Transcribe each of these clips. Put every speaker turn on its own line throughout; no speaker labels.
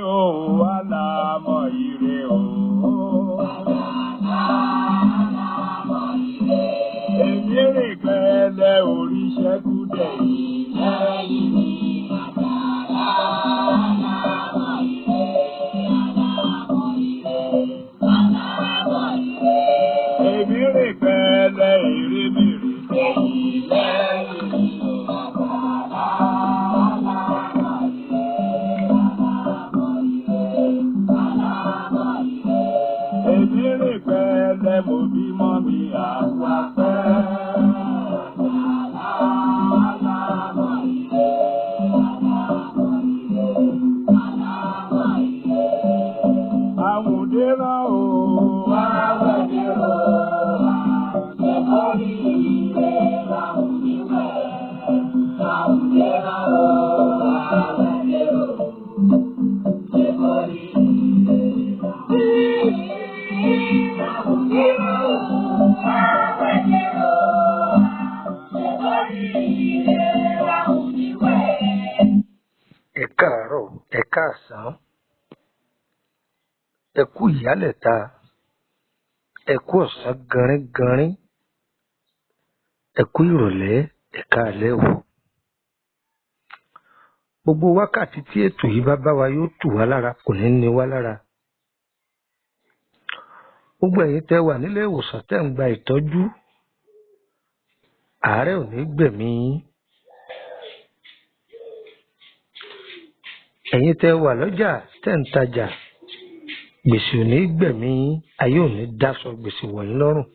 O àlàmọ̀ ire o. Èmi rìn kẹ́lẹ́ oríṣẹ́ kúdẹ̀ lẹ́yìn mi. Èmi rìn kẹ́lẹ́ èrè mi rìn sẹ́yìn lẹ́yìn mi. Èmi rìn kẹ́lẹ́ mo bímọ mi àwa pẹ́. Àwùdéràn o.
Ẹ káàárọ̀, ẹ káàsán, ẹ kú ìyálẹ̀ta, ẹ kú ọ̀sán gánrígánrí, ẹ kú ìrọ̀lẹ́, ẹ káalẹ́ o. Gbogbo wákàtí tí ètò yìí bá bá wa yóò tù wá lára, kò ní ní wá lára. Gbogbo ẹ̀yin tẹ́ wà nílé ìwòsàn tẹ́ ń gba ìtọ́jú, àárẹ̀ ò ní gbẹ̀mí yín. Ẹ̀yin tẹ́ wà lọ́jà tẹ́ ń tajà, gbèsè ò ní gbẹ̀mí yín, ayé ò ní dáṣọ gbèsè wọ̀ yín lọ́rùn.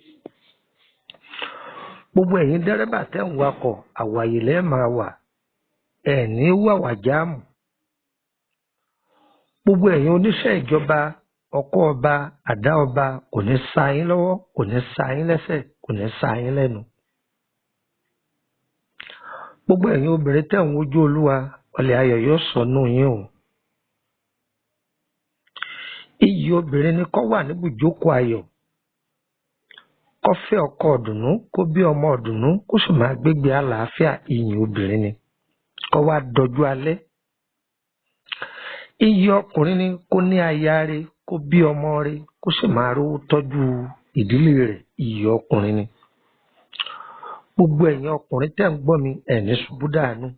Gbogbo ẹ̀yin dẹ́rẹ́bà tẹ́ ń wakọ̀, àwàyè lẹ́ẹ̀ máa wà, ẹ̀ ní wàwà jáàmù. Gbogbo ẹ̀yin oníṣẹ́ ìjọba, ọkọ́ ọba, àdá ọba kò ní sa yín lọ́wọ́, kò ní sa yín lẹ́sẹ̀, kò ní sa yín lẹ́nu. Gbogbo ẹ̀yin obìnrin tẹ́ ń wojú Olúwa, ọlẹ̀ ayọ̀ yóò sọnù yín o. Iyì obìnrin ni kó wà níbùjókòó ayọ̀, kó fẹ́ ọkọ ọ̀dùnnú, kó bí ọmọ ọ̀dùnnú, kó sì máa gbégbé àlàáfíà. Iyì obìnrin ni kó wá dọjú alẹ́. Iyì ọkùnrin ni kó ní aya rẹ̀, kó bí ọmọ rẹ̀, kó sì máa rówó tọ́jú ìdílé rẹ̀. Iyì ọkùnrin ni. Gbogbo ẹ̀yin ọkùnrin tẹ́ ń gbọ́ mi, ẹ̀ ní ṣubú dànù.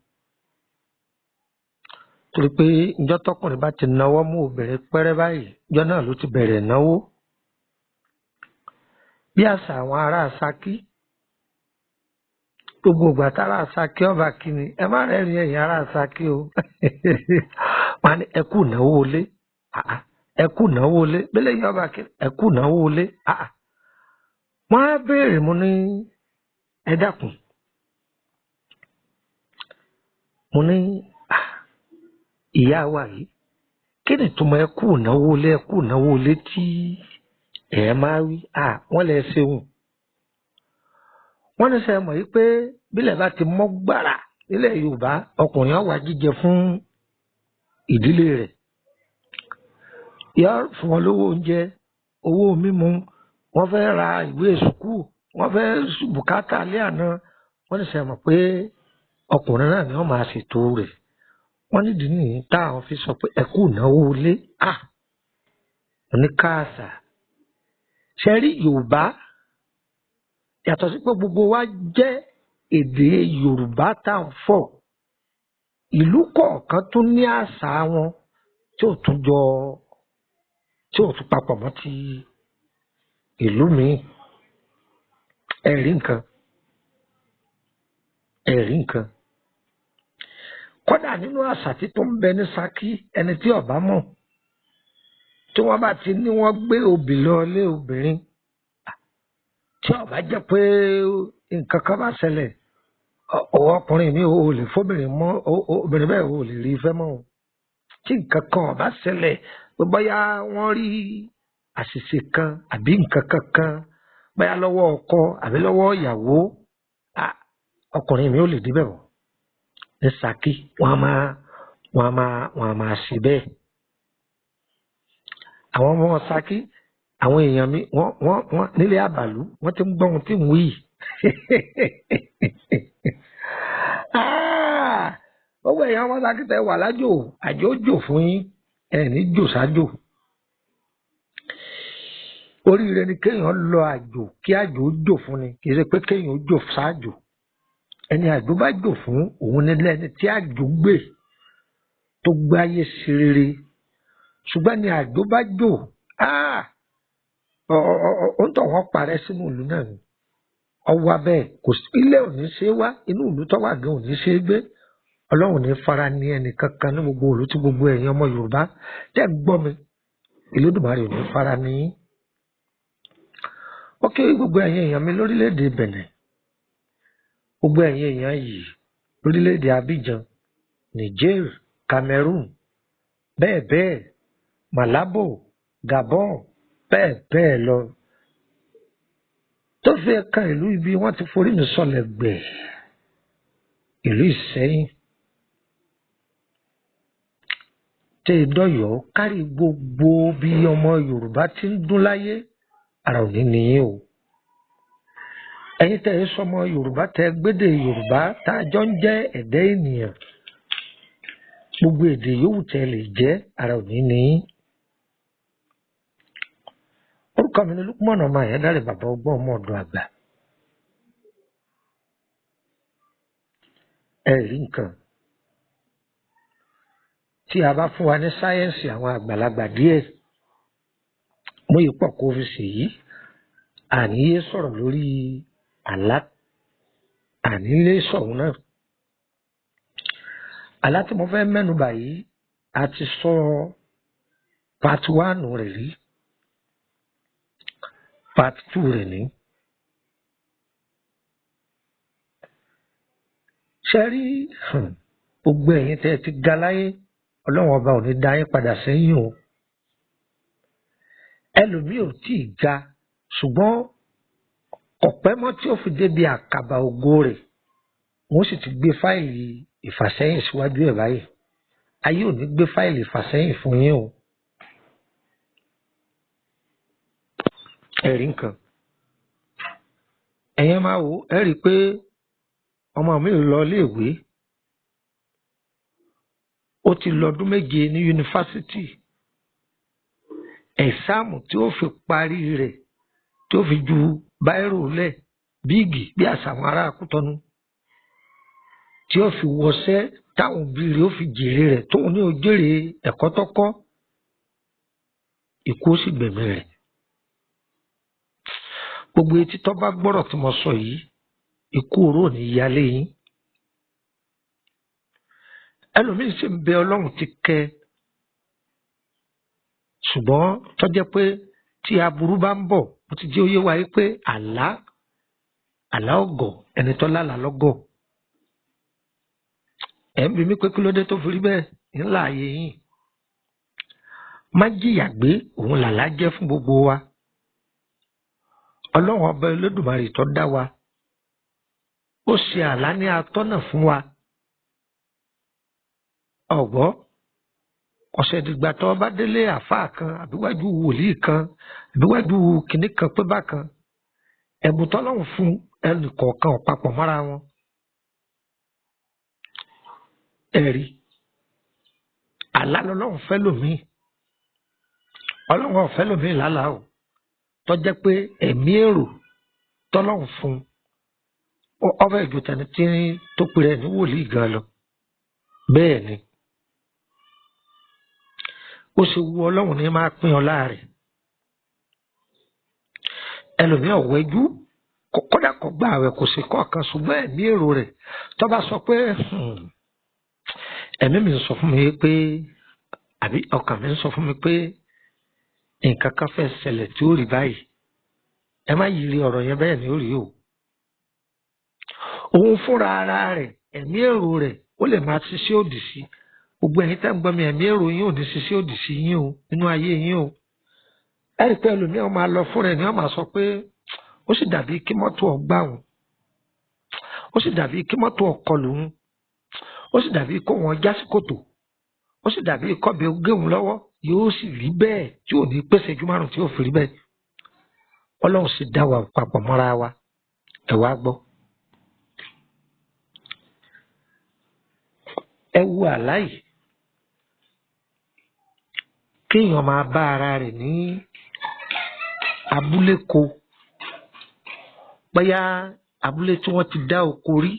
Torí pé ìjọ́ tọkùnrin bá ti nawọ́ mú obìnrin pẹ́rẹ́ báyìí, ìjọ́ náà ló ti bẹ̀rẹ̀ náwó. Bí àṣà àwọn ará Ṣakí, gbogbo ìgbà tára Ṣakí ọba kí ni, ẹ má rẹ́rìn ẹ̀yin ará Ṣakí o. Wọ́n á ní ẹ kú ìnáwó ilé, àá, ẹ kú ìnáwó ilé, bẹ́lẹ̀ yìí ọba kí ẹ kú ìnáwó ilé, àá. Wọ́n á béèrè mo ní ẹ dákun. Mo ní ìyá wa yìí, kí ni ìtumọ̀ ẹ kú ìnáwó ilé, ẹ kú ìnáwó ilé tí ẹ máa wí? À, wọ́n lẹ ṣeun. Wọ́n ní sẹ́ mọ̀ yìí pé bílẹ̀ bá ti mọ́ gbàrà nílẹ̀ Yorùbá, ọkùnrin ó wá jíjẹ fún ìdílé rẹ̀. Yóò fún wọn lówó oúnjẹ, owó mímu, wọ́n fẹ́ ra ìwé sùkúù, wọ́n fẹ́ bùkátà alẹ́ àná. Wọ́n ní sẹ́ mọ̀ pé ọkùnrin náà ni wọ́n máa ṣètò rẹ̀. Wọ́n nídìí nìyí táwọn fi sọ pé ẹ kú ìnáwó ilé. À, oníkàásà. Ṣé rí Yorùbá? Yàtọ̀ sí pé gbogbo wa jẹ́ èdè Yorùbá tá à ń fọ̀. Ìlú kọ̀ọ̀kan tún ní àṣà wọn tí ò tún jọ, tí ò tún papọ̀ mọ́ ti ìlú míì. Ẹ rí nǹkan. Ẹ rí nǹkan. Kódà nínú àṣà tí tó ń bẹ ní Ṣakí, ẹni tí ó bá mọ̀, tí wọ́n bá ti ní wọ́n gbé obì lọ ilé obìnrin, tí ó bá jẹ́ pé nǹkan kan bá ṣẹlẹ̀, ọwọ́ ọkùnrin mi ò lè fóbìnrin mọ́, obìnrin bẹ́ẹ̀ ò lè rí fẹ́ mọ́ o. Tí nǹkan kan ó bá ṣẹlẹ̀, bóyá wọ́n rí àṣìṣe kan àbí nǹkan kankan, bóyá lọ́wọ́ ọkọ àbí lọ́wọ́ ìyàwó, ọkùnrin mi ò lè débẹ̀ mọ́. Ní Ṣakí, wọ́n á máa ṣe bẹ́ẹ̀. Àwọn ọmọ Ṣakí, àwọn èèyàn mi, wọ́n nílé àbàlú, wọ́n ti ń gbọ́ ohun tí ń wí yìí. Gbogbo èèyàn ọmọ Ṣakí tẹ wà lájò, àjò jò fún yín. Ẹ ní jò sájò. Oríire ni kéèyàn lọ àjò kí àjò ó jò fún ni, kì í ṣe pé kéèyàn ó jò sájò. Ẹni àjò bá jò fún òun ni lẹ́ni tí àjò gbè tó gbáyé sí rere. Ṣùgbọ́n ni àjò bá jò, ó ń tọ̀ wọ́n parẹ́ sínú ìlú náà ni. Ọwọ́ abẹ́ kò sí, ilé ò ní ṣe é wá, inú ìlú tó wà gan ò ní ṣe é gbé. Ọlọ́run ní fara ní ẹnì kankan ní gbogbo ìlú tí gbogbo ẹ̀yin ọmọ Yorùbá tẹ́ ń gbọ́ mi. Olódùmarè ò ní fara ní yín. Ó kí gbogbo ẹ̀yin èèyàn mi lórílẹ̀‐èdè Bẹ̀nẹ̀, gbogbo ẹ̀yin èèyàn yìí lórílẹ̀‐èdè Abidjan, Niger, Cameroon, bẹ́ẹ̀ bẹ́ẹ̀, Malabo, Gabon, bẹ́ẹ̀ bẹ́ẹ̀ lọ. Tó fi kan ìlú ibi wọ́n ti forí mi sọlẹ̀ gbẹ̀, ìlú Ìsẹ́yìn. Tẹ́ ẹ dọ́yọ̀ọ́ kárí gbogbo bí ọmọ Yorùbá ti ń dún láyé, ara ò ní ní yín o. Ẹ̀yin tẹ́ ẹ sọmọ Yorùbá, tẹ́ ẹ gbédè Yorùbá tá a jọ ń jẹ́ ẹ̀dá ènìyàn, gbogbo èdè yòówù tẹ́ ẹ lè jẹ́, ara ò ní ní yín. Orúkọ mi ni Lukman ọmọ Àyándárè, bàbá ọgbọ́n ọmọ ọ̀dọ̀ àgbà. Ẹ rí nǹkan tí a bá fún wa ní sáyẹ́ǹsì àwọn àgbàlagbà díẹ̀, mú ipò kó fi ṣèyí, àníyé sọ̀rọ̀ lórí àlá, ànílé sọ̀hún náà. Àlá tí mo fẹ́ mẹ́nu bà yìí, a ti sọ part one rẹ̀ rí, part two rẹ̀ ní. Ṣé rí gbogbo ẹ̀yin tẹ́ ẹ ti ga láyé, Ọlọ́run ọba ò ní dá yín padà sẹ́yìn o. Ẹlòmíì ò tí ì ga, ṣùgbọ́n ọ̀pẹ́ mọ́ tí ó fi débi àkàbà ògo rẹ̀, wọ́n sì ti gbé fáìlì ìfàsẹ́yìn síwájú ẹ̀ báyìí. Ayé ò ní gbé fáìlì ìfàsẹ́yìn fún yín o. Ẹ rí nǹkan. Ẹ̀yin máa wò, ẹ rí i pé ọmọ mi lọ iléèwé, ó ti lọ ọdún 7 ní yunifásítì. Ẹ̀sáàmù tí ó fi parí rẹ̀, tí ó fi ju báírò lẹ̀ bíìgì bí àṣà àwọn ará Kútọ́nù, tí ó fi wọṣẹ́ táwọn òbí rẹ̀ ó fi jèrè rẹ̀, tóun ní ó jèrè ẹ̀kọ́ tó kọ́, ikú ó sì gbẹ̀mí rẹ̀. Gbogbo etí tó bá gbọ́rọ̀ tí mo sọ yìí, ikú oró ò ní yalé yín. Ẹlòmíín sì ń bẹ Ọlọ́run ti kẹ́, ṣùgbọ́n tó jẹ́ pé tí aburú bá ń bọ̀, mo ti jẹ́ ó yé wa yìí pé àlá, àlá ọ̀gọ̀, ẹni tó lálàá lọ́gọ̀. Ẹ̀ ń bi mí pé kí ló dé tó fi rí bẹ́ẹ̀, ńlá ayé yín. Má jìyà gbé, òun làlá jẹ́ fún gbogbo wa. Ọlọ́run ọba Olódùmarè tó dá wa, ó ṣe àlá ní atọ́nà fún wa. Ọ̀gbọ́, ọ̀sẹ̀ dìgbà tó bá délé àfáà kan, àbíwájú wòlíì kan, àbíwájú kìnnì kan pé bákan, ẹ̀bùn tọ́lọ́run fún ẹnì kọ̀ọ̀kan papọ̀ mọ́ra wọn. Ẹ̀rí, àlá lọ́lọ́run fẹ́ lòmíì. Ọlọ́run ò fẹ́ lòmíì lálàá o. Tó jẹ́ pé ẹ̀mí èrò tọ́lọ́run fún ọbẹ̀ ìjò tẹni tí tó pe rẹ̀ ní wòlíì gan lọ. Bẹ́ẹ̀ ni, ó ṣe wu Ọlọ́run ní máa pín ọlá rẹ̀. Ẹlòmíì ọ̀wẹ́jú, kódà kò gba àwẹ̀ kò sí kọ̀ọ̀kan, ṣùgbọ́n ẹ̀mí èrò rẹ̀ tó bá sọ pé ẹ̀mí mi ń sọ fún mi pé, àbí ọkàn mi ń sọ fún mi pé nǹkan kan fẹ́ ṣẹlẹ̀ tí ó rí báyìí, ẹ má yiri ọ̀rọ̀ yẹn, bẹ́ẹ̀ ni ó rí o. Òun fúnra ara rẹ̀, ẹ̀mí èrò rẹ̀, ó lè máa ṣiṣẹ́ òdì sí. Gbogbo ẹ̀yin tẹ́ ń gbọ́ mi, ẹ̀mí èrò yín ò ní ṣiṣẹ́ òdì sí yín o, nínú ayé yín o. Ẹ rí i pé ẹlòmíràn máa lọ fúnra ẹ̀ ní wọ́n máa sọ pé ó sì dàbí kí mọ́tò ọgbà òun, ó sì dàbí kí mọ́tò ọkọlù òun, ó sì dàbí kó wọn já sí kòtò, ó sì dàbí kọ́bẹ gé òun lọ́wọ́, yóò sì rí bẹ́ẹ̀ tí ò ní pèsè ju 5 tí ó fi rí bẹ́ẹ̀. Ọlọ́run sì dá wa papọ̀ mọ́ra wa. Ẹ wá gbọ́. Ẹ wo àlá yìí. Kéèyàn máa bá ara rẹ̀ ní abúlé ko, bóyá abúlé tí wọ́n ti dá oko rí,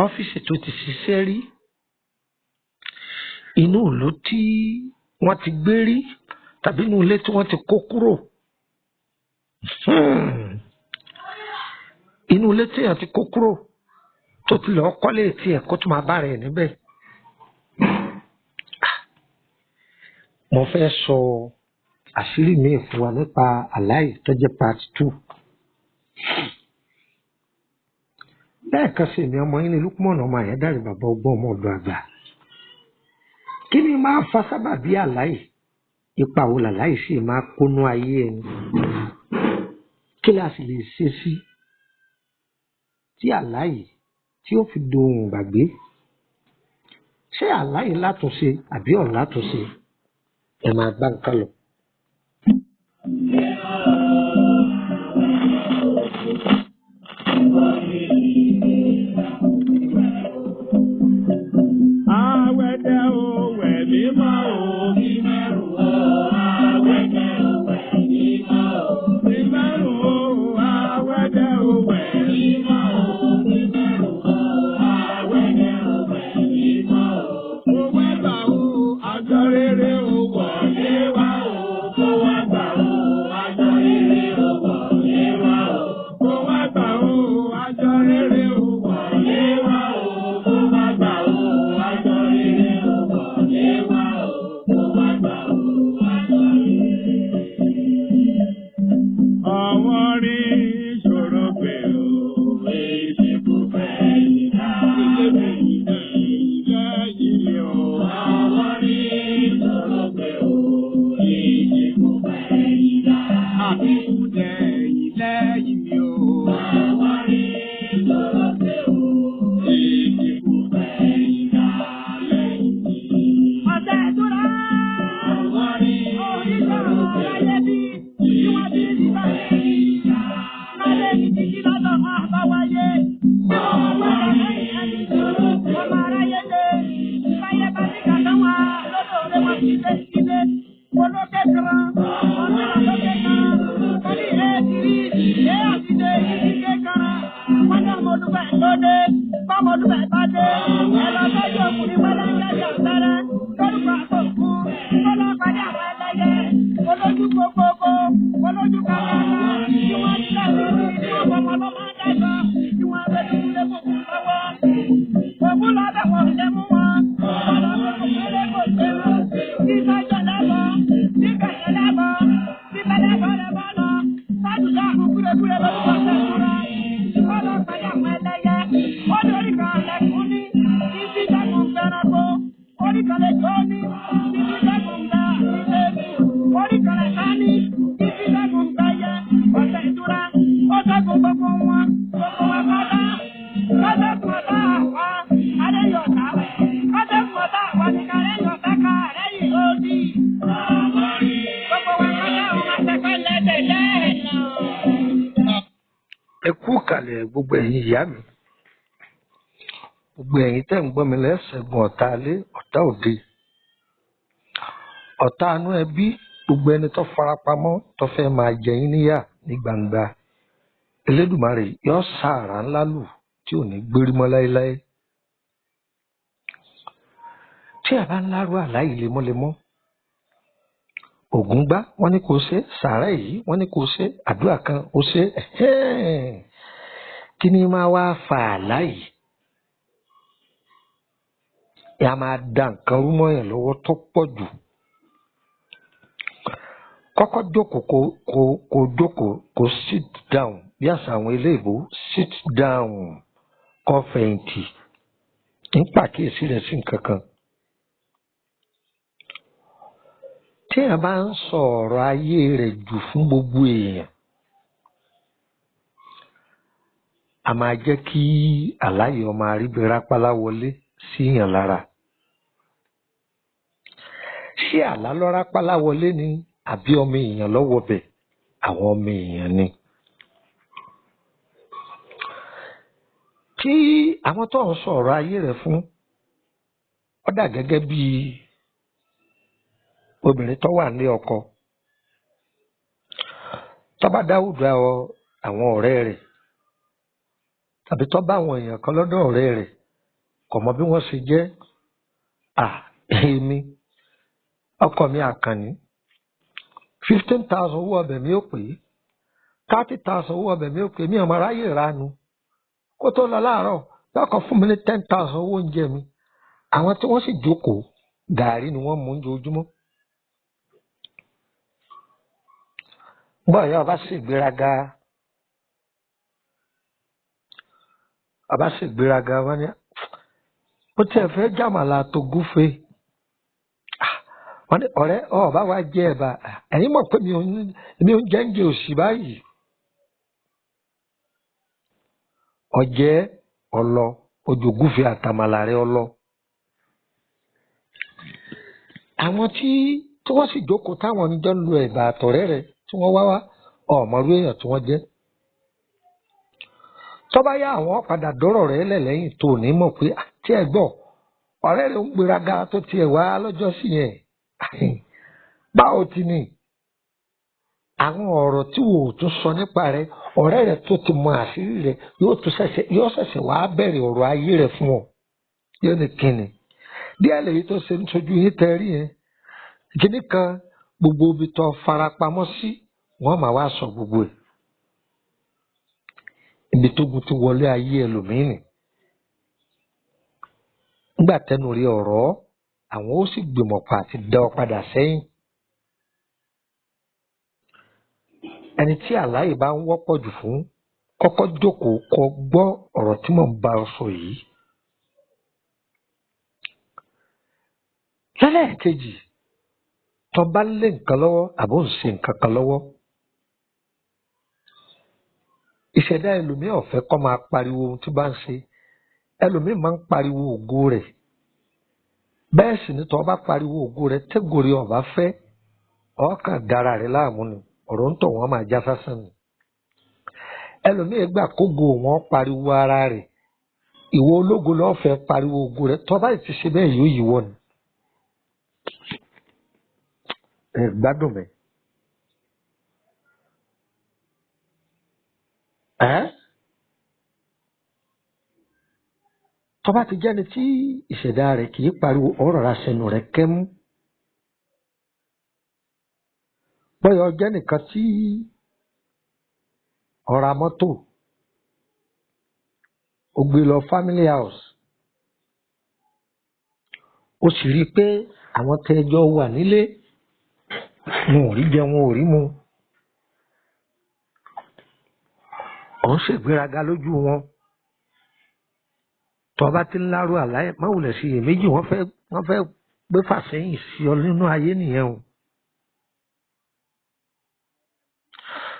ọ́fíìsì tó ti ṣiṣẹ́ rí, inú ìlú tí wọ́n ti gbé rí tàbí inú ilé tí wọ́n ti kó kúrò. Inú ilé tí èèyàn ti kó kúrò tó ti lọ́ọ́ kọ́lé tiẹ̀ kó tó máa bá rẹ̀ níbẹ̀. Mo fẹ́ sọ àṣírí míì fún wa nípa àlá yìí tó jẹ́ part 2. Lẹ́ẹ̀kan sí èmi ọmọ yín ní Lukman ọmọ Àyándàrè, bàbá ọgbọ́n ọmọ ọ̀dọ̀ àgbà. Kí ni máa fa sábàbí àlá yìí? Ipa wo làlá yìí sì máa kónú ayé ẹni? Kí la sì lè ṣe sí tí àlá yìí tí ó fi dohun gbàgbé? Ṣé àlá yìí látúnṣe àbí ò látúnṣe? Ẹ máa gbá nǹkan lọ.
Awẹ́dẹ́ o wẹ̀ mímọ́ o. Mímẹ́rù o. Awẹ́dẹ́ o wẹ̀ mímọ́ o. Mímẹ́rù o. Awẹ́dẹ́ o wẹ̀ mímọ́ o. Mímẹ́rù o. Awẹ́dẹ́ o wẹ̀ mímọ́ o. Mo wẹ́ gbà o, aṣọ rere o wọlé wá o. Mo wá gbà o, aṣọ rere o wọlé wá o. Mo wá gbà o, aṣọ rere o wọlé wá o. Mo wá gbà o, aṣọ rere o wọlé wá o. Mo wá gbà o, aṣọ rere. Ọwọ́ rí ìṣòro pé o, èsì kò fẹ́ ìdá. Lẹ́yìn o. Ọwọ́ rí ìṣòro pé o, èsì kò fẹ́ ìdá. Àbíkú dẹ̀yìn lẹ́yìn mi o. Ọwọ́ rí ìṣòro pé o, èsì kò fẹ́ ìdá lẹ́yìn mi.
Ọ̀sẹ̀ ìtura.
Ọwọ́ rí ìṣòro pé o,
Oníṣòro ayé bí tí wọ́n bí ní báyìí. Lálẹ́ ní títí lọ́dọ̀ máa bá wáyé. Bí wọ́n mọ̀ wá lẹ́yìn ẹni ọmọ aráyé lé. Báyé bá ní kàkà wá lọ́dọ̀ rẹ̀ wọ́n ti lé sílé. Olókè kan, ọ̀nà lókè kan, wọ́n ní ẹ̀ ti rí, ẹ̀ àtijọ́ èyí ti ké kan. Wọ́n ní ọmọ olúfẹ́ lóde, bọ́mọ olúfẹ́ bá dé. Ẹ lọ sọ́jú ọkùnrin wẹ́lẹ́ ń jẹ́ àpẹẹrẹ. Lórúkọ àkókò, kó lọ pàdé àwọn ẹlẹ́yẹ. Olójú gbogbogbò, olójú kàkàkà, tí wọ́n ń tẹ̀lé ní tí wọ́n fọmọ lọ́mọ ń dẹ́sọ̀, tí wọ́n fẹ́ dúró lé kókó lọ́wọ́. Òkú lọ́bẹ̀ wọ̀ ṣe mú wọn, ọ̀rọ̀ kòkó kéré kò ṣe mú. Bí sọ́jọ́ lẹ́bọ̀, bí kẹ̀kẹ́ lẹ́bọ̀, bí bẹ́lẹ́bọ̀ lẹ́bọ̀ lọ, sádùdá àrùn kúrekúre lórúkọ sẹ́kúrẹ́. Ó lọ pàdé àwọn ẹlẹ́yẹ, ó lórí kan lẹ́kùn ní, títí dẹ́kun gbẹranko, orí kan lè jó ní, títí dẹ́kun gbẹ ilé mi, orí kan lè ká ní, títí dẹ́kun gbẹyẹ, ọ̀sẹ̀ ìtura, ó ṣẹ́gun gbogbo wọn, gbogbo wọn pátá. Kọ́sẹ̀kùn ọ̀tá àwa, adéyọ̀tá, kọ́sẹ̀kùn ọ̀tá àwa ní kárẹ́yọ̀tá ká rẹ́yìn lódì. Gbogbo wọn pátá òun àtẹ̀kọ́ lẹ́sẹ̀ lẹ́ẹ̀nà.
Ẹ kú ìkàlẹ̀ gbogbo ẹ̀yin ìyá mi, gbogbo ẹ̀yin tẹ́ ń gbọ́ mi lẹ́sẹ̀gun ọ̀tá alé, ọ̀tá òde, ọ̀tá anú ẹbí, gbogbo ẹni tó farapamọ́ tó fẹ́ máa jẹ yín níyà ní gbangba. Elédùmarè yóò sá àrá ńlá lù tí ò ní gbérí mọ́ láéláé. Tí a bá ń lárú àlá yìí lemọ́lemọ́, ògùn gbá wọ́n ní kò ṣe, sàárà yìí wọ́n ní kò ṣe, àdúrà kan ó ṣe, ẹ̀hẹ́n. Kí ni máa wá fa àlá yìí? A máa da nǹkan rú mọ́yàn lọ́wọ́ tó pọ̀ jù. Kọ́kọ́ jókòó kó jókòó kó sit down bí àṣà àwọn eléèbó, sit down kó fẹ̀yìntì ń pàkíyèsí rẹ̀ sí nǹkan kan. Téèyàn bá ń sọ ọ̀rọ̀ ayé rẹ̀ jù fún gbogbo èèyàn, a máa jẹ́ kí àlá yìí ó máa ríbi rápálá wọlé síyàn lára. Ṣé àlá ló rápálá wọlé ni àbí ọmọ èèyàn ló wọbẹ̀? Àwọn ọmọ èèyàn ni. Tí àwọn tó ń sọ ọ̀rọ̀ ayé rẹ̀ fún, ó dà gẹ́gẹ́ bí Obìnrin tó wà ní ọkọ tó bá dáwùdú àwọn ọ̀rẹ́ rẹ̀ tàbí tó bá àwọn èèyàn kan lọ́dọ̀ ọ̀rẹ́ rẹ̀, kò mọ bí wọ́n ṣe jẹ́. À èmi ọkọ mi àkànní, 15,000 owó ọbẹ̀ mi ò pé, 30,000 owó ọbẹ̀ mi ò pé, mi ò mọ ráyè ránu. Kó tó lọ láàárọ̀ lọ́kọ̀ fún mi ní 10,000 owó oúnjẹ mi. Àwọn tí wọ́n sì jókòó, gàárì ni wọ́n mú ojoojúmọ́. Bọ́ọ̀yá ọba sì gbéraga, ọba sì gbéraga, wọ́n ní ó tiẹ̀ fẹ́ jàmàlà tó gúfe. Wọ́n ní ọ̀rẹ́ ọba wa jẹ ẹ̀bà, ẹ̀yin mọ̀ pé mi ò ń jẹ oúnjẹ òṣì báyìí. Ọ̀jẹ́ ọlọ ojú gúfe àtàmàlà rẹ ọlọ. Àwọn tí wọ́n sì jókòó táwọn ń jọ ń lo ẹ̀bà àtọ̀rẹ́ rẹ tí wọ́n wá wá, ọ̀mọ̀rú èèyàn tí wọ́n jẹ́. Tó bá yá àwọn padà dọ́rọ̀ rẹ lẹ̀ lẹ́yìn tó ní mọ̀ pé tí ẹ gbọ́ ọ̀rẹ́ rẹ ń gbéraga tó tiẹ̀ wá lọ́jọ́ sí yẹn. Báwo ti ní? Àwọn ọ̀rọ̀ tí wò ó tún sọ nípa rẹ, ọ̀rẹ́ rẹ tó ti mọ àṣírí rẹ yóò ṣẹ̀ṣẹ̀ wá bẹ̀rẹ̀ ọ̀rọ̀ ayé rẹ fún ọ. Yóò ní kíni? Díẹ̀ lèyí tó ṣe ń sojú yín tẹ rí yẹn. Kíní kan gbogbo ibi tó farapamọ́ sí, wọ́n máa wá sọ gbogbo ẹ̀. Ibi tógun ti wọlé ayé ẹlòmíì nì. Nígbà tẹnu rí ọ̀rọ̀, àwọn ó sì gbìmọ̀ pa àti dá ọ padà sẹ́yìn. Ẹni tí àlàyé bá ń wọ́pọ̀ jù fún, kọ́kọ́ jókòó kó gbọ́ ọ̀rọ̀ tí mò ń bá ọ sọ yìí. Lẹ́lẹ́kejì, tó bá ń lé nǹkan lọ́wọ́ àbó ń ṣe nǹkan kan lọ́wọ́. Ìṣẹ̀dá ẹlòmíì ò fẹ́ kó máa pariwo ohun tí bá ń ṣe. Ẹlòmíì máa ń pariwo ògo rẹ̀. Bẹ́ẹ̀ sì ni tó bá pariwo ògo rẹ̀, tẹ́gòrè ò bá fẹ́, ó kàn dára rẹ̀ láàmú ni. Ọ̀rọ̀ ń tọ̀ wọ́n máa já sásán ni. Ẹlòmíì gbà kógo wọn pariwo ara rẹ̀. Ìwọ ológo ló fẹ́ pariwo ògo rẹ̀. Tó bá ti ṣe bẹ́ẹ̀ yóò yíwọ́ ni. Ẹ gbádùn mi. Ẹ́ tó bá ti jẹ́ni tí ìṣẹ̀dá rẹ̀ kì í pariwo, ọ̀rọ̀ ra sẹ́nu rẹ̀ kẹ́mú. Bọ́yọ̀ jẹ́ nìkan tí ó ra mọ́tò, ó gbé lọ family house, ó sì rí i pé àwọn tẹ́jọ́ wà nílé wọn ò rí jẹ, wọn ò rí mu. Ò ń ṣègbéraga lójú wọn. Tó bá ti ń lárú àláyé, má wulẹ̀ sí iyèméjì, wọ́n fẹ́ gbé fàsẹ́yìn sí ọ nínú ayé nìyẹn o.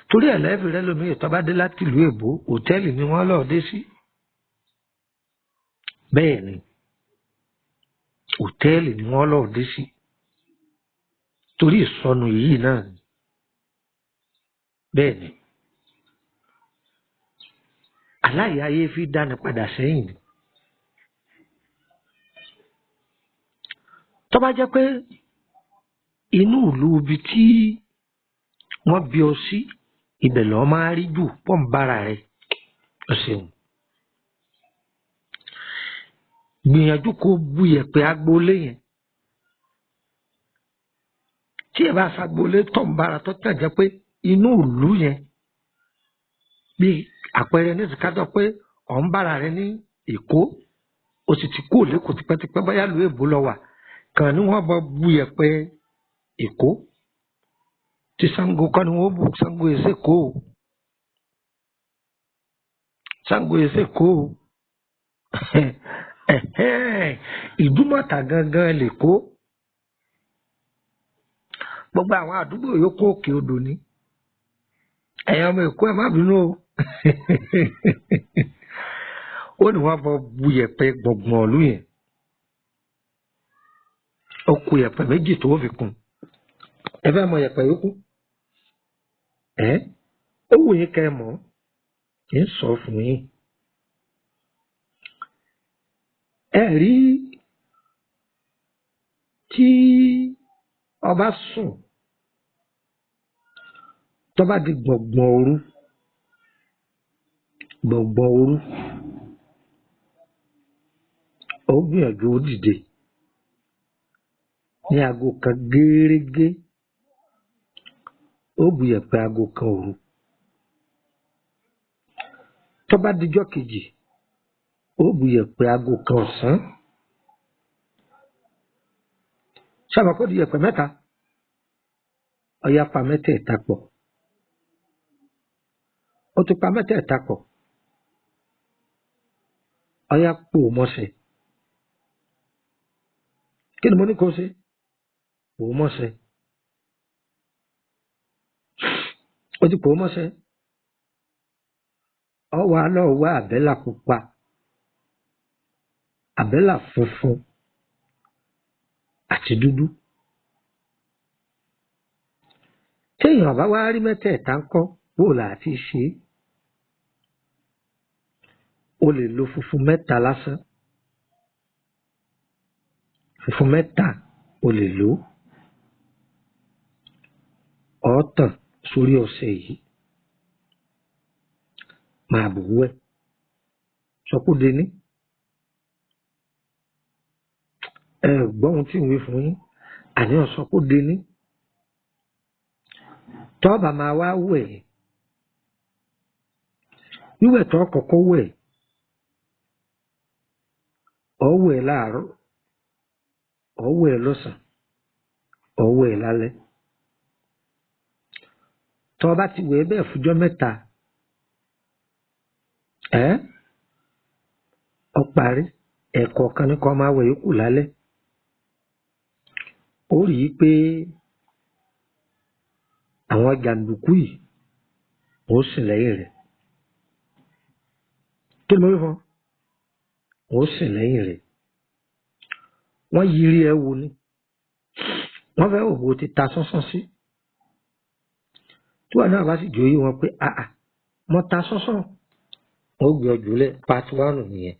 Torí ẹ̀ lẹ́ẹ̀fì rẹ lómi ìtọ́ bá dé láti ìlú èbó, hòtẹ́ẹ̀lì ni wọ́n lọ́ọ́ dé sí. Bẹ́ẹ̀ ni, hòtẹ́ẹ̀lì ni wọ́n lọ́ọ́ dé sí. Torí ìsọnù yìí náà ni. Bẹ́ẹ̀ ni, aláyé ayé fi dáni padà sẹ́yìn ni. Tó bá jẹ́ pé inú ìlú ibi tí wọ́n bí ọ sí, ibẹ̀ lọ́ máa rí jù pọ̀ ń bára rẹ̀. Ọ ṣeun. Gbìyànjú kó bu yẹ̀pẹ̀ agboolé yẹn. Tí ẹ bá ṣagboolé tó ń bára tó tẹ̀ jẹ́ pé inú ìlú yẹn, bí àpẹẹrẹ ní ìsìkájọ pé ọ̀ ń bára rẹ ní Èkó, o sì ti kú l'Ékòó tipẹ́tipẹ́, bóyá ìlú èbó lọ wà, kàn ní wọ́n bọ bu yẹ̀pẹ̀ Èkó. Tí Ṣàngó kọ́ ni wọ́n bù, Ṣàngó èsè kó o. Ṣàngó èsè kó o. Ìdúmọ̀tà gangan l'Èkó. Gbogbo àwọn àdúgbò yòókù òkè odò ni. Ẹ̀yin ọmọ Èkó, ẹ má bínú o. Ó ní wọ́n bọ bu yẹ̀pẹ̀ gbọ̀ngbọ̀n ìlú yẹn. Ó ku yẹ̀pẹ̀ méjì tó fi kún. Ẹ fẹ́ mọ yẹ̀pẹ̀ yòókù? Ẹ́ ó wù yín kẹ́ ẹ mọ̀, kì í sọ fún yín. Ẹ rí tí Ọba sùn tó bá di gbọ̀ngbọ̀n òru, gbọ̀ngbọ̀n òru, ó gbìyànjú ó dìde ní aago kan gérégé, ó bu yẹ̀pẹ̀ aago kan òru. Tó bá dijọ́ kejì, ó bu yẹ̀pẹ̀ aago kan ọ̀sán. Sábà kó di yẹ̀pẹ̀ mẹ́ta, ọ̀yà pa mẹ́tẹ̀ẹ̀ta pọ̀. Ó ti pa mẹ́tẹ̀ẹ̀ta pọ̀, ọ̀yà pò mọ́sẹ̀. Kí ni mo ní kó ṣe? Pò mọ́sẹ̀. Ó ti pò mọ́sẹ̀. Ọ wà lọ wá àbẹ́là pupa, àbẹ́là funfun àti dúdú. Téèyàn bá wá rí mẹ́tẹ̀ẹ̀ta ńkọ́, bó là á ti ṣe é? O lè lo funfun mẹ́ta lásán. Funfun mẹ́ta o lè lò ó. Ó tàn sórí ọṣẹ yìí. Máa bù wẹ̀. Sọkúde ní. Ẹ gbọ́ ohun tí ń wí fún yín. Àní ọ̀sọ́kúde ní. Tọ́ọ̀bà máa wá wẹ̀. Wíwẹ̀ tó kọ́kọ́ wẹ̀. Ó wẹ̀ láàárọ̀, ó wẹ̀ lọ́sàn-án, ó wẹ̀ lálẹ́. Tó bá ti wẹ̀ bẹ́ẹ̀ fújọ́ mẹ́ta, ẹ́ ó parí. Ẹ̀kọ̀ọ̀kan ní kó máa wẹ̀ yòókù lálẹ́. Ó rí i pé àwọn jàǹdùkú yìí ó sìn lẹ́yìn rẹ̀. Kí ni mo wí fún ọ? Ó sìn lẹ́yìn rẹ̀. Wọ́n yiri ẹ wo ni. Wọ́n fẹ́ òbò ti ta sánsán sí. Tí wọn náà bá sì jòyè wọn pé àà mo ta sánsán, ó gbé ọ jùlẹ̀. Part one nìyẹn.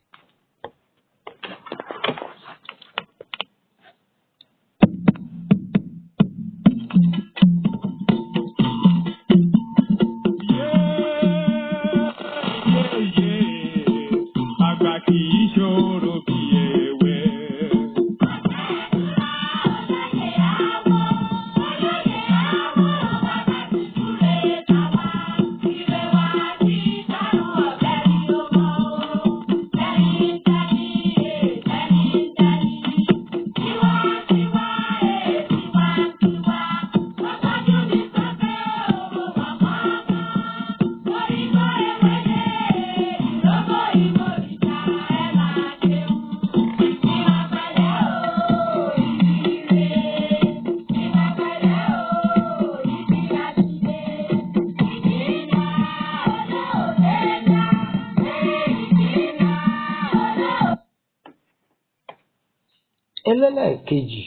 Àgbà kì í ṣòro bí ewé.
Ẹlẹ́lẹ́ẹ̀kejì,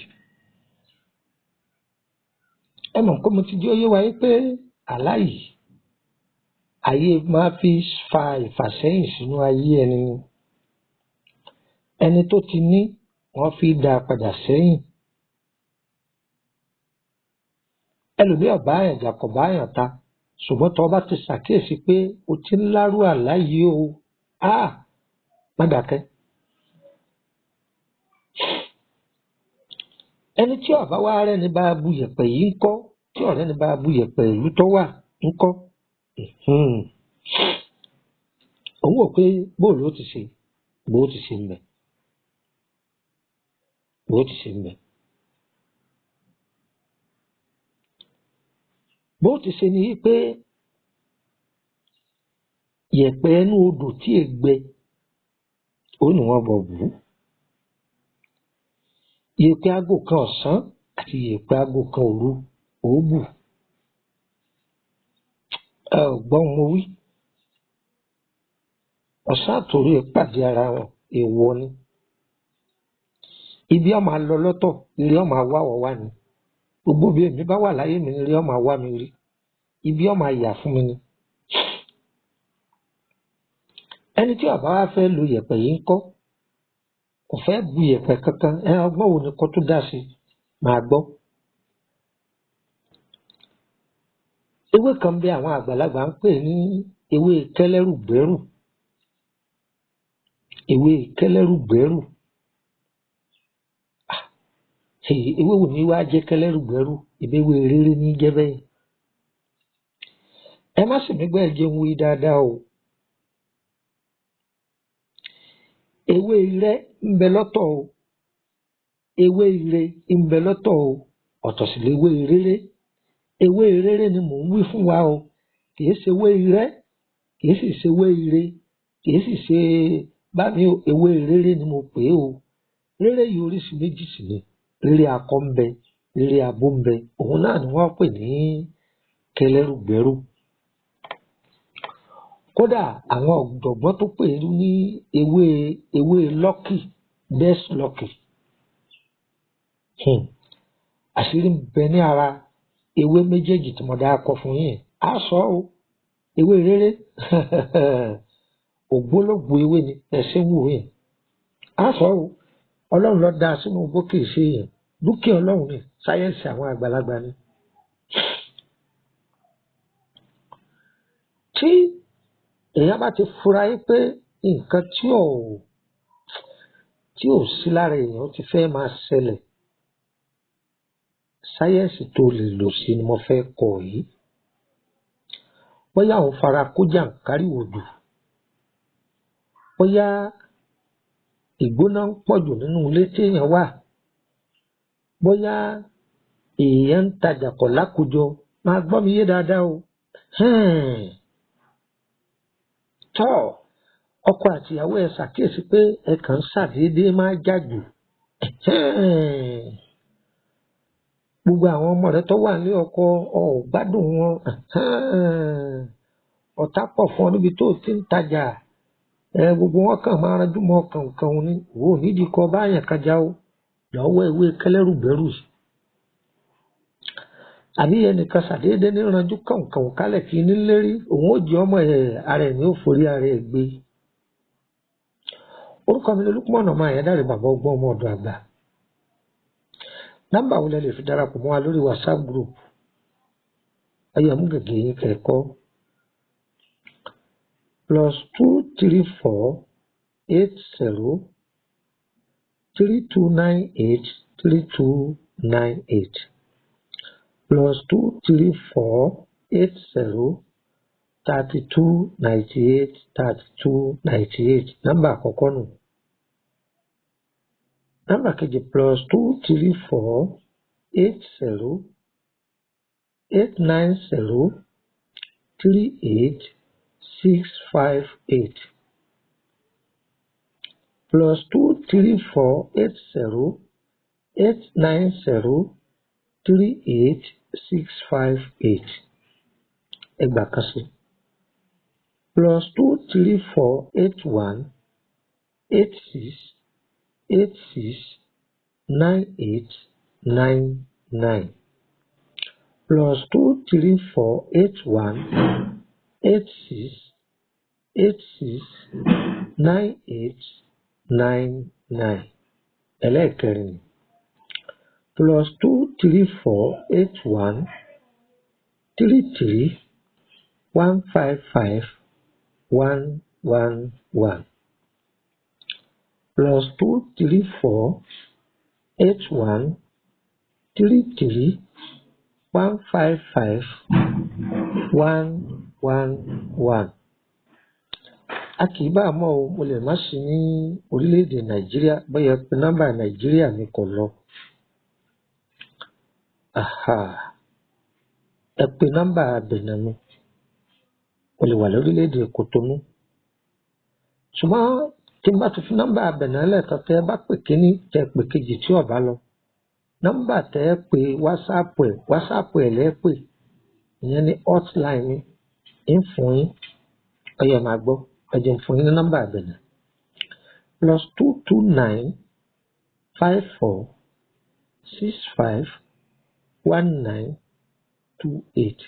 ẹ mọ̀ pé mo ti jẹ́ ó yé wa yí pé àlá yìí ayé máa fi fa ìfàsẹ́yìn sínú ayé ẹni ni. Ẹni tó ti ní wọ́n fi dá a padà sẹ́yìn. Ẹlòmíì ọ̀bá àyàn jà kọ̀ bá àyàn ta, ṣùgbọ́n tó o bá ti ṣàkíyèsí pé o ti ń lárú àlá yìí o, áà má dákẹ́. Ẹni tí ọ̀bá wá rẹ́ni bá bu yẹ̀pẹ̀ yìí ńkọ́, tí ọ̀rẹ́ ni bá bu yẹ̀pẹ̀ ìlú tó wà ńkọ́. Òun wò pé bóòlù ó ti ṣe, bó ti ṣe ń bẹ̀, bó ti ṣe ń bẹ̀. Bó ti ṣe ni pé yẹ̀pẹ̀ ẹnu odò tí è gbẹ, ó ní wọ́n bọ̀ bù ú. Yẹ̀pẹ̀ aago kan ọ̀sán àti yẹ̀pẹ̀ aago kan òru ó bù. Ẹ ò gbọ́ ohun mo wí. Ọ̀sán àtòru ẹ̀ pàdé ara wọn, èèwọ̀ ni. Ibi ó máa lọ lọ́tọ̀, ire ó máa wá wọ̀ wá ni. Gbogbo bí èmi bá wà láyé mi ni ire ó máa wá mi rí. Ibi ó máa yà fún mi ni. Ẹni tí ó bá wá fẹ́ lo yẹ̀pẹ̀ yìí ńkọ́, kò fẹ́ bu yẹ̀pẹ̀ kankan, ẹ ọgbọ́n wo ni kó tó dá sí, máa gbọ́. Ewé kan bí àwọn àgbàlagbà ń pè ní ewé kẹlẹ́rùgbẹ́rù. Ewé kẹlẹ́rùgbẹ́rù. Ewé wo ni wàá jẹ́ kẹlẹ́rùgbẹ́rù? Ìbéwé rere ní jẹ́ bẹ́ẹ̀. Ẹ má sì mí gbọ́, ẹ jẹun wí dáadáa o. Ewé irẹ́ ń bẹ lọ́tọ̀ o. Ewé ire ń bẹ lọ́tọ̀ o. Ọ̀tọ̀ sì léwé rere. Ewé rere ni mò ń wí fún wa o. Kìí ṣe ewé irẹ́, kìí sì ṣe ewé ire, kìí sì ṣe bá mi o. Ewé rere ni mo pè é o. Rere yìí oríṣi méjì sì ni. Rere akọ ń bẹ, rere abo ń bẹ. Òun náà ni wọ́n pè ní kẹlẹ́rùgbẹ́rù. Kódà àwọn ọ̀jọ̀gbọ́n tó pè é ní ewé lọ́kì, best lucky. Àṣírí ń bẹ ní ara ewé méjèèjì tí mo dá kọ fún yín. Á sọ o, ewé rere ògbólógbòó ewé ni ẹ̀sìn wù yín. Á sọ o, Ọlọ́run ló dá a sínú igbó, kìí ṣe èèyàn. Dúkìá Ọlọ́run ni, sáyẹ́ǹsì àwọn àgbàlagbà ni. Tí èèyàn bá ti fura yín pé nǹkan tí ò sí lára èèyàn ó ti fẹ́ máa ṣẹlẹ̀, sáyẹ́ǹsì tó lè lò sí ni mo fẹ́ kọ yìí. Bóyá òun fara kó jàǹkáríwò jù, bóyá ìgbóná ń pọ̀ jù nínú ilé tí èèyàn wà, bóyá èèyàn ń tajà kọ̀ lákòjọ, máa gbọ́ mi yé dáadáa o. Tọ́ ọkọ àtìyàwó ẹ ṣàkíyèsí pé ẹ kàn ń ṣàdédé máa jà jù. Gbogbo àwọn ọmọ rẹ tó wà ní ọkọ ọ ò gbádùn wọn. Ọ̀tá pọ̀ fún ọ níbi tó o ti ń tajà. Gbogbo wọn kàn máa ranjú mọ́ kànkàn ni. Òun ò nídìí kọ báyàn kan já o. Lọ́wọ́ ewé kẹlẹ́rùgbẹ́rù yìí. Àbí ẹnìkan ṣàdédé ní ranjú kànkàn kálẹ̀ kí ní lérí. Òun ó jẹ́ ọmọ ẹ̀, ara ẹ̀ ní ó forí ara ẹ̀ gbé. Orúkọ mi ni Olúkúmọ̀nà ọmọ Àyádáre, bàbá ọgbọ́n ọmọ ọ̀dọ̀ àgbà. Nọ́mbà wo lẹ lè fi darapọ̀ mọ́ wa lórí WhatsApp group? Ẹyẹ mú gègé yín kẹ́kọ̀ọ́. +234 80 3298 3298. +234 80 32 98 32 98. Nọ́mbà àkọ́kọ́ nù. Nọ́mbà kejì, +234 80 890 38 658. +234 80 890 38 658. Ẹgbàá kan sí. +234 81 86 86 98 99. +234 81 86 86 98 99. Ẹlẹ́ẹ̀kẹrin ni +234 81 33 155 111. +234 81 33 155 111. A kì í bá a mọ̀ o, mo lè má sí ní orílẹ̀-èdè Nàìjíríà, bóyá pé nọ́mbà Nàìjíríà mi kò lọ. Aha. Ẹ pe nọ́mbà Bẹ̀nẹ̀ mi. Mo lè wà lórílẹ̀-èdè Kòtónú. Ṣùgbọ́n tí n bá ti fi nọ́mbà Bẹ̀nẹ̀ lẹ́ẹ̀kan, tẹ́ ẹ bá pè kíní, tẹ́ ẹ pè kejì tí ò bá lọ. Nọ́mbà tẹ́ ẹ pè WhatsApp ẹ̀ lẹ́ pè. Ìyẹn ni hotline mi. Ń fún yín. Ó yẹ máa gbọ́. Ẹ jẹ́ n fún yín ní nọ́mbà Bẹ̀nẹ̀. +229 54 65 19 28.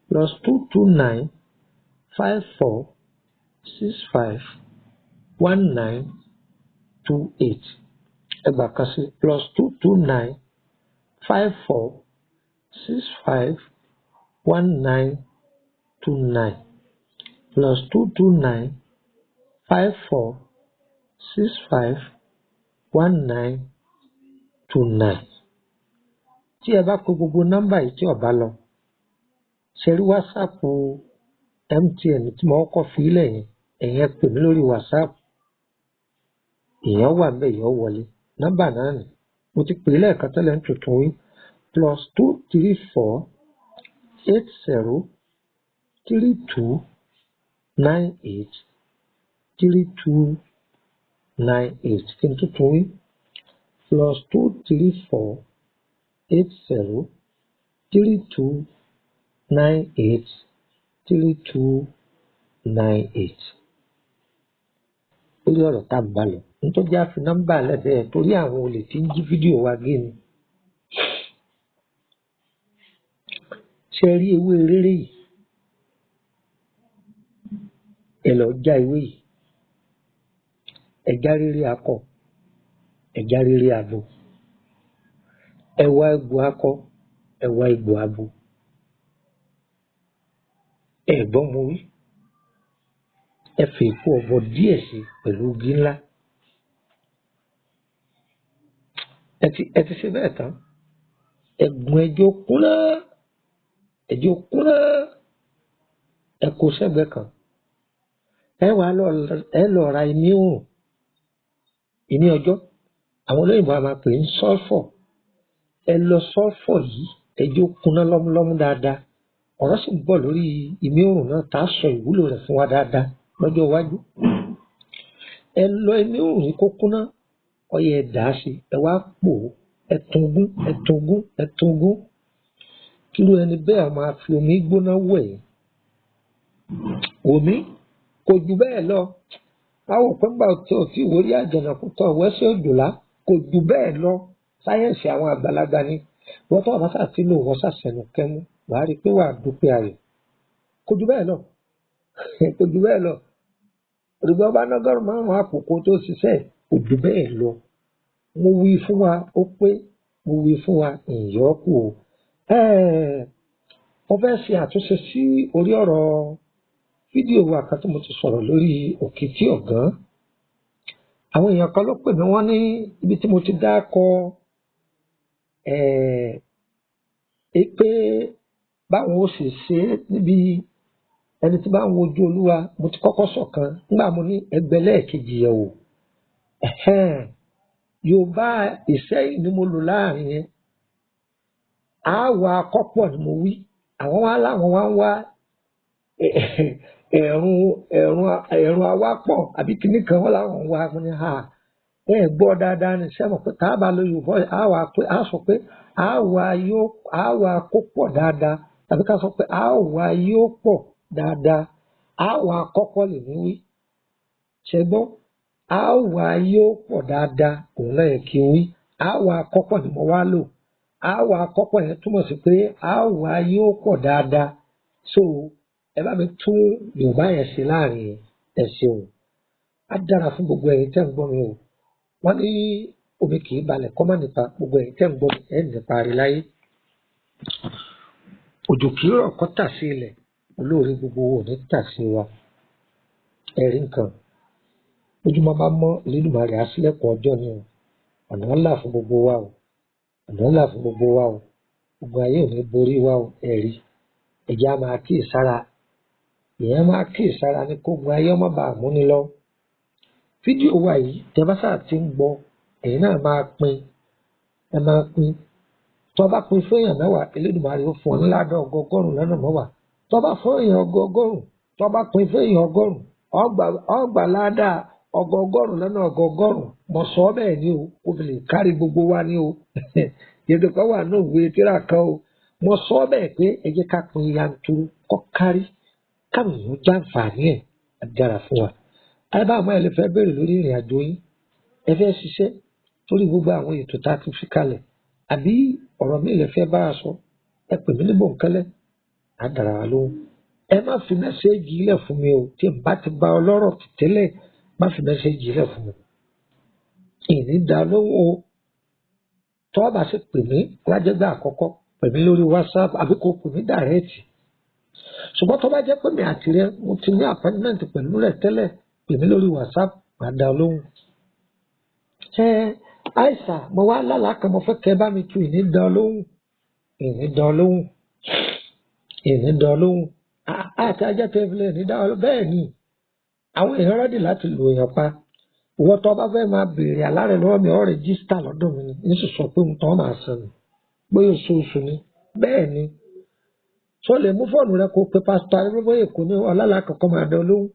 +229 54 65 19 28. Ẹgbàá kan sí, +229 54 65 1929, +229 54 65 1929. Tí ẹ bá pe gbogbo nọ́mbà yìí tí ó bá lọ, ṣe rí wásaàpù MTN tí mo kọ́kọ́ fi sílẹ̀ yẹn, ẹ̀yin ẹ pè mí lórí wásaàpù, èèyàn wà ńbẹ̀, èèyàn wọlé. Nọ́mbà náà nì, mo ti pè é lẹ́ẹ̀kan tẹ́lẹ̀ ń tuntun wí, +234 80 32 98 32 98. Kí n tuntun wí, +234 80 32 98 32 98. Lórí ọ̀rọ̀ tá à ń bá lọ, nítorí a fi nọ́mbà lẹ́bẹ̀ẹ́ torí àwọn olè tí ń jí fídíò wa gé ni. Ṣé ẹ rí ewé réré yìí? Ẹ lọ já ewé yìí. Ẹ já réré akọ, ẹ já réré abo. Ẹ wá egbò akọ, ẹ wá egbò abo. Ẹ gbọ́ mo wí. Ẹ fi èpo ọ̀bọ díẹ̀ sí pẹ̀lú igi ńlá. Ẹ ti ṣe bẹ́ẹ̀ tán. Ẹ̀gún ẹjọ́ kúnná, ẹjọ́ kúnná, ẹ kó sẹ́gbẹ̀ẹ́ kan. Ẹ wàá lọ, ẹ lọ ra imí òrùn, imí ọjọ́. Àwọn olóyìnbo a máa pè ní sọ́fọ̀. Ẹ lọ sọ́fọ̀ yìí, ẹjọ́ kúnná lọ́múlọ́mú dáadáa. Ọ̀rọ̀ sì ń bọ̀ lórí imí òrùn náà tá a sọ ìwúlò rẹ̀ fún wa dáadáa lọ́jọ́ iwájú. Ẹ lọ imí òrùn yìí kó kúnná, ọyẹ ẹ dà á sí, ẹ wá pò ó, ẹ tún gún, ẹ tún gún, ẹ tún gún. Kírú ẹni bẹ́ẹ̀ máa fi omi gbóná wẹ̀. Omi kò jù bẹ́ẹ̀ lọ. Báwo pé ńgbà tí ò tí ìwórí àjànàkú tán wẹ́sẹ̀ òjòlá kò jù bẹ́ẹ̀ lọ. Sáyẹ́ǹsì àwọn àgbàlagbà ni. Wọ́n tó àbáṣà tí lò wọ́n ṣàṣẹnu kẹ́mú, wàá rí i pé wàá dúpẹ́ ayọ̀. Kò jù bẹ́ẹ̀ lọ. Kò jù bẹ́ẹ̀ lọ. Òdìgbò ọba nọ́gọ́rùn márùn-ún àkókò tó ṣiṣẹ́ kò jù bẹ́ẹ̀ lọ. Mo wí fún wa ó pé, mo wí fún wa ìyọ́kù o. Mo fẹ́ ṣe àtúnṣe sí orí ọ̀rọ̀ fídíò wa kan tí mo ti sọ̀rọ̀ lórí òkìtì ọ̀gán. Àwọn èèyàn kan ló pè mí, wọ́n ní ibi tí mo ti dákọ pé báwọn ó sì ṣe é níbi ẹni tí bá ń wojú Olúwa. Mo ti kọ́kọ́ sọ̀kan nígbà mo ní ẹgbẹ́ lẹ́ẹ̀kejì yẹ̀ wò. Yorùbá Ìsẹ́yìn ni mo lò láàrin yẹn. Àwa akọ́pọ̀ ni mo wí. Àwọn wá láwọn wá ń wá ẹ̀rùn awápọ̀ àbí kinní kan wọ́n láwọn ń wá. Mo ní ha, ẹ gbọ́ dáadáa ni. Ṣé mọ̀ pé tá a bá lo Yorùbá, àwa pé a sọ pé àwa yóò àwa kó pọ̀ dáadáa, tàbí ká sọ pé àwa yóò pọ̀ dáadáa. Àwa akọ́pọ̀ lè ní wí. Ṣé gbọ́? Àwa yóò pọ̀ dáadáa, òun náà yẹ kí n wí. Àwa akọ́pọ̀ ni mo wá lò. Àwa akọ́pọ̀ yẹn túmọ̀ sí pé àwa yóò pọ̀ dáadáa. So ẹ bá mi tún Yorùbá yẹn ṣe láàrin yẹn, ẹ ṣeun. Á dára fún gbogbo ẹ̀yin tẹ́ ń gbọ́ mi o. Wọ́n ní omi kì í balẹ̀ kọ́ má nípa. Gbogbo ẹ̀yin tẹ́ ń gbọ́ mi, ẹ̀ nípa rí láyé. Òjò kì í rọ̀ kọ́ tà sí ilẹ̀, olóore gbogbo ò ní tà sí wa. Ẹ̀rí nǹkan. Ojúmọ́ bá mọ́, Elédùmarè á ṣílẹ̀kùn ọjọ́ ni o. Ọ̀nà ńlá fún gbogbo wa o. Ọ̀nà ńlá fún gbogbo wa o. Gbogbo ayé ò ní borí wa o. Ẹ̀rí. Ẹ̀jẹ̀ á máa kíyèsára. Ìyẹn máa kíyèsára ní kó gun ayé ọmọ bá múni lọ. Fídíò wa yìí, tẹ bá sáà ti ń gbọ́, ẹ̀yin náà máa pín. Ẹ máa pín. Tó bá pín fún èèyàn mẹ́wàá, Elédùmarè ó fún ọ ńlá dán ọgọgọ́rùn lọ́nà mẹ́wàá. Tó bá fún èèyàn ọgọgọ́rùn, tó bá pín fún èèyàn ọgọ́rùn, ọgbà ládàá ọgọgọ́rùn lọ́nà ọgọgọ́rùn. Mo sọ ọ́ bẹ́ẹ̀ ni o, kó fi lè kárí gbogbo wa ni o. Yètò kan wà ní òwe tíra kan o. Mo sọ ọ́ bẹ́ẹ̀ pé ẹ jẹ́ ká pín yanturu kọ́ kárí, káwọn èèyàn jàǹfààní ẹ̀ á dára fún wa. Ẹ bá àwọn ẹ lè fẹ́ béèrè lórí ìrìn àjò yín, ẹ fẹ́ ṣiṣẹ́ torí gbogbo àwọn ètò tá a ti fi kalẹ̀, àbí ọ̀rọ̀ mi lè fẹ́ bá a sọ, ẹ pè mí ní bòńkẹ́lẹ́, á dára wa lóhùn. Ẹ má fi mẹ́sẹ́ẹ̀jì ilẹ̀ fún mi o, tí n bá ti bá ọ lọ́rọ̀ tẹ́lẹ̀, má fi mẹ́sẹ́ẹ̀jì ilẹ̀ fún mi. Ìní dá lóhùn o. Tọ́ bá sì pè mí lájẹ́gbẹ́ àkọ́kọ́, pè mí lórí WhatsApp àbí kò pè mí dàrẹ́ẹ̀tì. Ṣùgbọ́n tó bá jẹ́ pé mi àti rẹ mo ti ní appointment pẹ̀lú rẹ tẹ́lẹ̀, pè mí lórí WhatsApp, màá dá ọ lóhùn. Ẹ àìsà, mo wá lálàá kan, mo fẹ́ kẹ́ bá mi tu, ìní dá ọ lóhùn, ìní dá ọ lóhùn, ìní dá ọ lóhùn. Àti ajá tẹ́lẹ̀ ní dá ọ lóhùn. Bẹ́ẹ̀ ni àwọn èèyàn rẹ́dì láti lò èèyàn pa. Ìwọ tó bá fẹ́ máa béèrè àlárẹ̀ lọ́wọ́ mi, ọ̀ rẹ́gísítà lọ́dọ̀ mi ni, ní sì sọ pé òun tó máa san ni, bóyá oṣooṣù ni. Bẹ́ẹ̀ ni, tó lè mú fóònù rẹ kó pe pásítọ̀ Adébóyè kò ní ọlọ́lá kankan máa dán lóhùn.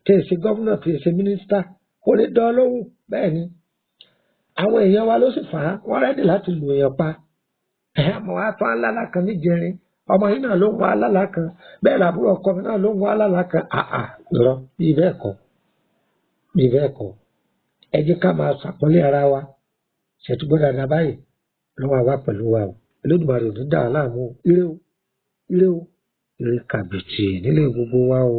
Tí èsì gómìnà, tí èsì mínísítà kò ní dán lóhùn. Bẹ́ẹ̀ ni, àwọn èèyàn wa ló sì fà á, wọ́n rẹ́dì láti lò èèyàn pa. Àmọ́ wá tán alálà kan níjẹrin, ọmọ yìí náà ló ń wá alálà kan, bẹ́ẹ̀ làbúrò ọkọ mi náà ló ń wá alálà kan. Àà lọ bí bẹ́ẹ̀ kọ́, bí bẹ́ẹ̀ kọ́. Ẹ jẹ́ ká máa ṣàpọ́nlé ara wa. Ṣètúgbọ́ dáadáa báyìí lọ́wọ́ àwa pẹ̀lú wa o. Olódùmarè ò ní dà wá láàmú o. Ire o, ire o, ire kàbìtì nílé gbogbo wa o.